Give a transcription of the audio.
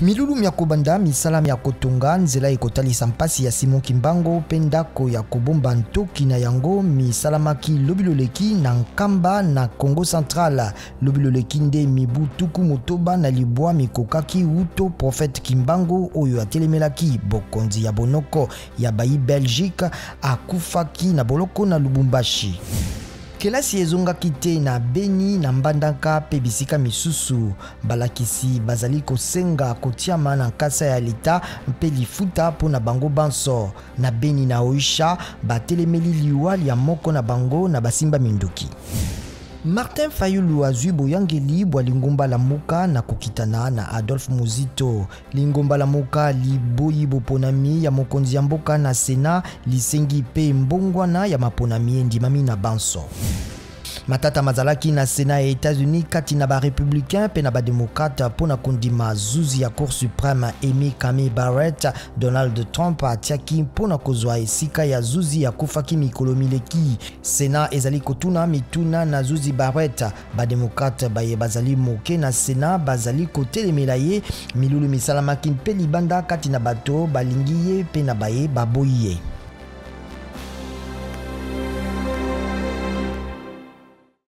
Milulu mya kobanda misala mya kotonga nzela ekotalisa mpasi ya Simon Kimbangu mpe ndako ya kobomba ntoki na yango misalamaki lobi loleki na Nkamba na Kongo Central. Lobi loleki nde mibu 69 mikokaki wuto prophète Kimbangu oyo atelemelaki bokonzi ya bonoko ya bayi Belgique akufaki na boloko na Lubumbashi. Kelasi ezongaki te na Beni, na Mbandaka mpe bisika misusu. Balakisi bazali kosenga kotiama na nkasa ya leta mpe lifuta mpo na bango banso. Na Beni na Oisha, batelemeli liwa lya moko na bango na basimba minduki. Martin Fayulu azwi boyangeli bwa lingomba Lamuka na kokitana na Adolphe Muzito. Lingomba Lamuka liboyi boponami ya mokonzi ya mboka na Senat, lisengi mpe mbongwana ya maponami endimami na banso. Matata mazalaki na Senat ya Etats-Unis kati na ba republicains mpe na ba democrates mpo na kondima zuzi ya Cour supreme Amy Coney Barrett. Donald Trump atiaki mpo na kozwa esika ya zuzi akufaki mikolo mileki. Senat ezali kotuna mituna na zuzi Barrett. Ba democrates baye bazali moke na Senat bazali kotelemela ye. Milulu misalamaki mpe libanda kati na bato balingi ye mpe na baye baboyi ye.